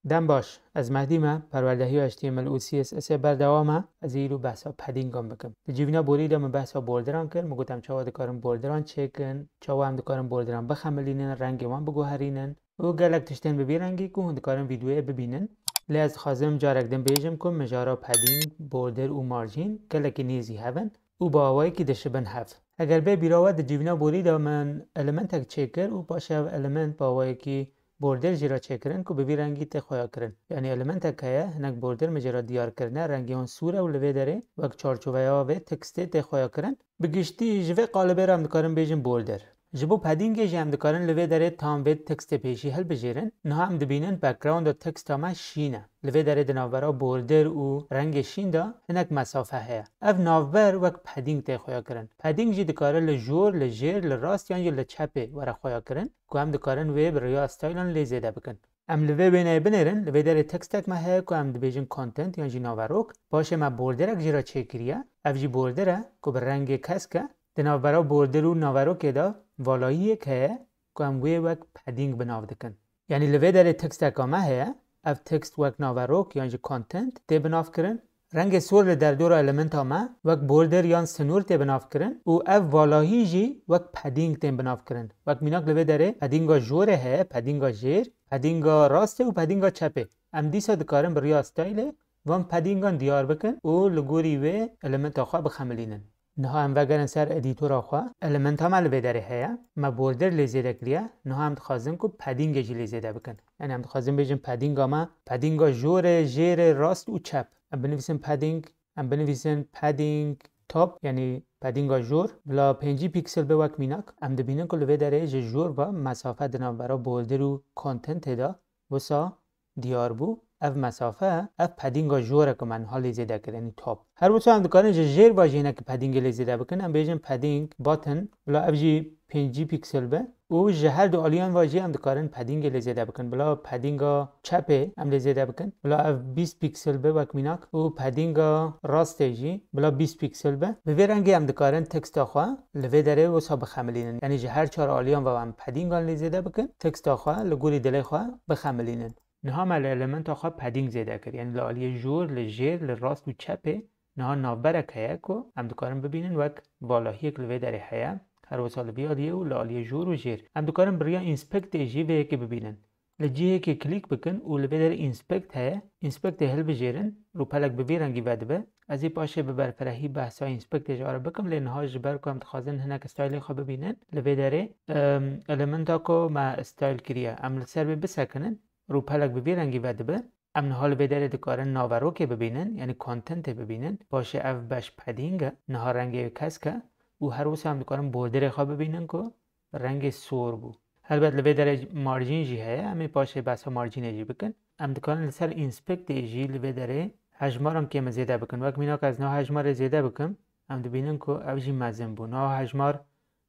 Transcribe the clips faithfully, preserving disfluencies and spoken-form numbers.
Dem baş, ez Mehdî me, perwerdehiya H T M L û C S S ê berdewam e, ez ê îro behsa paddingan bikim. Di civîna borî de min behsa borderan kir, min got em çawa dikarin borderan çêkin, çawa em dikarin borderan bixemilînin, rengê wan biguherînin û gelek tiştên bi vî rengî ku hûn dikarin vîdyoyê bibînin. Lê ez dixwazim carek din bêjim ku mijara padding, border û margîn gelekî nêzî hev in û bi awayekî dişibin hev. Eger bê bîra we di civîna borî de min elementek çêkir û paşê ev element bi awayekî border jê re çêkirin ku bi vî rengî tê xuyakirin. Yanî elementek heye, hinek border min jê re diyar kirine, rengê wan sûr e û li vê derê wek çarçoveya vê tekstê tê xuyakirin. Bi giştî ji vê qalibê re em dikarin bêjin border. Ji bo paddingê jî em dikarin li vê derê tam vê tekstê pêşî hilbijêrin. Niha em dibînin backgrounda teksta me şîn e. Li vê derê di navbera border û rengê şîn de hinek mesafe heye. Ev navber wek padding tê xuyakirin. Padding jî dikare li jor, li jêr, li rast yan jî li çepê were xuyakirin ku em dikarin wê bi riya stylan lê zêde bikin. Em li vê wêneyê binêrin, li vê derê tekstek me heye ku em dibêjin content yan jî naverok. Paşê me borderek jê re çêkiriye. Ev jî border e ku bi rengê kesk e. Di navbera border û naverokê de valayiyek heye ku em wê wek padding bi nav dikin. Yanî li vê derê teksteka me heye, ev tekst wek naverok yan jî content tê bi nav kirin. Rengê sor li derdora elementa me wek border yan sinûr tê bi nav kirin û ev valahî jî wek padding tên bi nav kirin. Wek mînak li vê derê paddinga jorê heye, paddinga jêr, paddinga rastê û paddinga çepê. Em dîsa dikarin bi riya stylê van paddingan diyar bikin û li gorî wê elementa xwe bixemilînin. Niha em vegerin ser edîtora xwe. Elementa me li vê derê heye. Me border lê zêde kiriye. Niha em dixwazin ku paddingê jî lê zêde bikin. Yanî em dixwazin bêjin paddinga me, paddinga jorê, jêrê, rast û çep. Em binivîsin padding, em binivîsin padding top, yanî paddinga jor. Bila pêncî pîksel be wek mînak. Em dibînin ku li vê derê ji jor ve mesafe di navbera border û contentê de wisa diyar bû. Ev mesafe, ev paddinga jor e ku me niha lê zêde kir, yanî top. Her wisa em dikarin ji jêr ve jî hinekî paddingê lê zêde bikin. Em bêjin padding button, bila ev jî pêncî pîksel be. Û ji her du aliyan ve jî em dikarin paddingê lê zêde bikin. Bila paddinga çepê em lê zêde bikin. Bila ev bîst pîksel be wek mînak. Û paddinga rastê jî bila bîst pîksel be. Bi vê rengê em dikarin teksta xwe li vê derê wisa bixemilînin. Yanî ji her çar aliyan ve em paddingan lê zêde bikin. Teksta xwe li gorî dilê xwe bixemilînin. Niha me li elementa xwe padding zêde kir. Yanî li aliyê jor, li jêr, li rast û çepê niha navberek heye ku em dikarin bibînin wek valahiyek li vê derê heye. Her wisa li vî aliyê û li aliyê jor û jêr. Em dikarin bi riya inspectê jî vê yekê bibînin. Li cihekê klîk bikin û li vê derê inspect heye. Inspectê hilbijêrin, rûpelek bi vî rengî vedibe. Ez ê paşê bi berfirehî behsa inspectê ji we re bikim, lê niha ji ber ku em dixwazin hinek stylê xwe bibînin, li vê derê, em, elementa ku me style kiriye, em li ser wê bisekinin. Rûpelek bi vî rengî vedibe. Em niha li vê derê dikarin naverokê bibînin, yanî contentê bibînin. Paşê ev beş padding e, niha rengê wê kesk e û her wisa em dikarin borderê xwe bibînin ku rengê sor bû. Helbet li vê derê margîn jî heye, em ê paşê behsa margînê jî bikin. Em dikarin li ser inspectê jî li vê derê hejmaran kêm zêde bikin. Wek mînak ez niha hejmarê zêde bikim, em dibînin ku ev jî mezin bû. Niha hejmar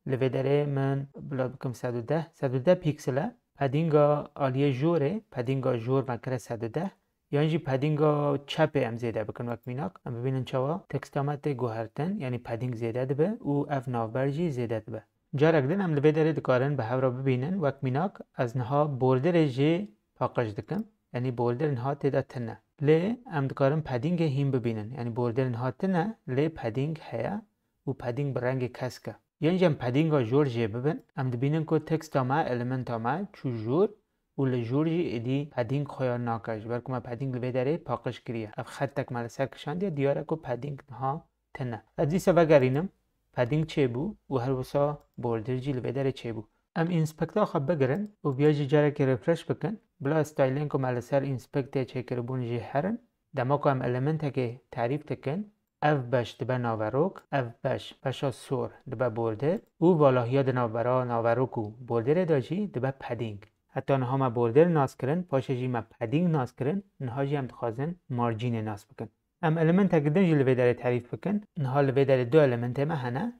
li vê derê min bila bikim sed û deh, sed û deh pîksel e. Paddinga aliyê jorê, paddinga jor me kire sed û deh. Yan jî paddinga çepê em zêde bikin wek mînak. Em bibînin çawa teksta me tê guhertin, yanî padding zêde dibe û ev navber jî zêde dibe. Carek din em li vê derê dikarin bi hev re bibînin, wek mînak ez niha borderê jê paqij dikim. Yanî border niha tê de tune. Lê em dikarin paddingê hîn bibînin. Yanî border niha tune, lê padding heye û padding bi rengê kesk e. Yên jî em paddinga jor jê bibin, em dibînin ku teksta me, elementa me çû jor û li jor jî êdî padding xuya nake, ji ber ku me padding li vê derê paqij kiriye. Ev xetek me li ser kişandiye, diyar e ku padding niha tune. Ez dîsa vegerînim, padding çêbû û her wisa border jî li vê derê çêbû. Em inspecta xwe bigirin û viya jî carekê refresh bikin. Bila stylên ku me li ser inspectê çêkiribûn jê herin. Dema ku em elementekê terîf dikin, ev beş dibe naverok, ev beş, beşa sor dibe border û valahiya di navbera naverok û borderê de jî dibe padding. Heta niha me border nas kirin, paşê jî me padding nas kirin, niha jî em dixwazin margînê nas bikin. Em elementek din jî li vê derê terîf bikin. Niha li vê derê du elementê me hene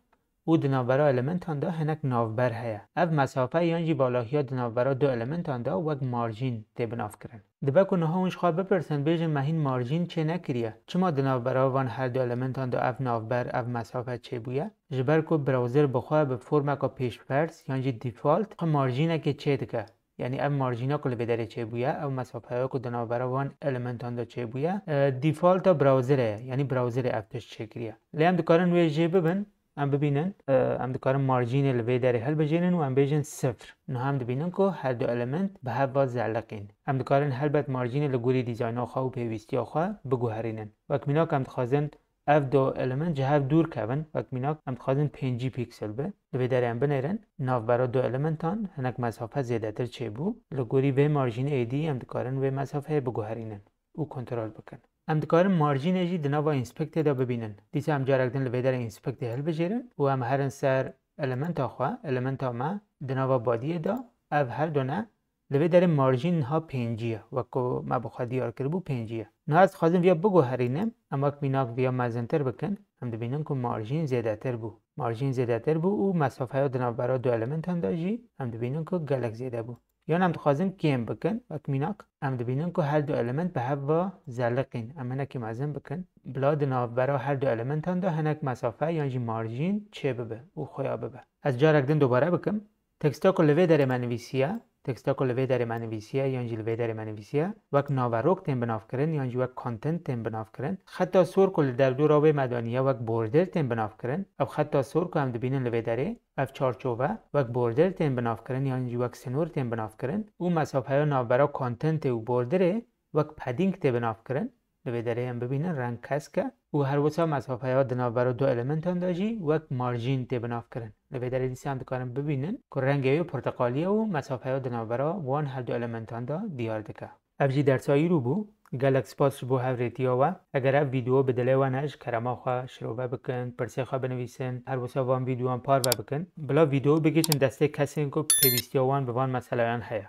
û di navbera elementan de hinek navber heye. Ev mesafe yan jî valahiya di navbera du elementan de wek marjîn tê binavkirin. Dibe ku niha hûn ji xwe bipirsin, bêjin me hîn marjîn çê nekiriye. Çima di navbera van her du elementan de ev navber, ev mesafe çêbûye? Ji ber ku browser bi xwe bi formeka pêşberz yan jî default xwe marjînekê çêdike. Yanî ev marjîna ku li vê derê çêbûye, ew mesafeya ku di navbera van elementan de çêbûye, e, defaulta browserê ye, yanî browserê ev tişt çêkiriye. Lê em dikarin wê jê bibin, em bibînin, e, em dikarin marjînê li vê derê hilbijêrin û em bêjin sifir. Niha em dibînin ku her du element bi hev ve zeliqîn. Em dikarin helbet marjînê li gorî dîzayna xwe û pêwîstiya xwe biguherînin. Wek mînak em dixwazin ev du element ji hev dûr kevin, wek mînak em dixwazin pêncî pîksel be. Li vê derê em binêrin, navbera du elementan hinek mesafe zêdetir çêbû. Li gorî vê marjînê êdî em dikarin wê mesafeyê biguherînin û kontrol bikin. Em dikarin marjînê jî di nava inspectê de bibînin. Dîsa em carek din li vê derê inspectê hilbijêrin û em herin ser elementa xwe, elementa me di nava badiyê de, ev her du ne. Li vê derê marjîn niha pêncî ye, wek ku me bi xwe diyar kiribû pêncî ye. Niha ez dixwazim viya biguherînim, em wek mînak viya mezintir bikin, em dibînin ku marjîn zêdetir bû. Marjîn zêdetir bû û mesafeya di navbera du elementan de jî em dibînin ku gelek zêde bû. Yan em dixwazin kêm bikin, wek mînak, em dibînin ku her du element bi hev ve zeliqîn. Em hinekî mezin bikin. Bila di navbera her du elementan de hinek mesafe yan jî marjîn çêbibe û xuya bibe. Ez carek din dubare bikim. Teksta ku li vê derê me nivîsiye, teksta ku li vê derê me nivîsiye yan jî li vê derê me nivîsiye, wek naverok tên binavkirin yan jî wek content tên binavkirin. Xeta sor ku li derdora wê me daniye wek border tên binavkirin. Ev xeta sor ku em dibînin li vê derê, ev çarçove wek border tên binavkirin yan jî wek sinor tên binavkirin û mesafeya navbera contentê û borderê wek padding tê binavkirin. Li vê derê em bibînin reng kesk e û her wisa mesafeya di navbera du elementan de jî wek marjîn tê binavkirin. Li vê derê dîsa em dikarin bibînin ku rengê wê porteqalî ye û mesafeya di navbera wan her du elementan de diyar dike. Ev jî dersa îro bû. Gelek spas ji bo hevrêtiya we. Eger ev vîdeo bi dilê we ne, ji kerema xwe şirove bikin, pirsê xwe binivîsin, her wisa van vîdeoyan parve bikin. Bila vîdeo bigihîjin destê kesên ku pêwîstiya wan bi van meseleyan heye.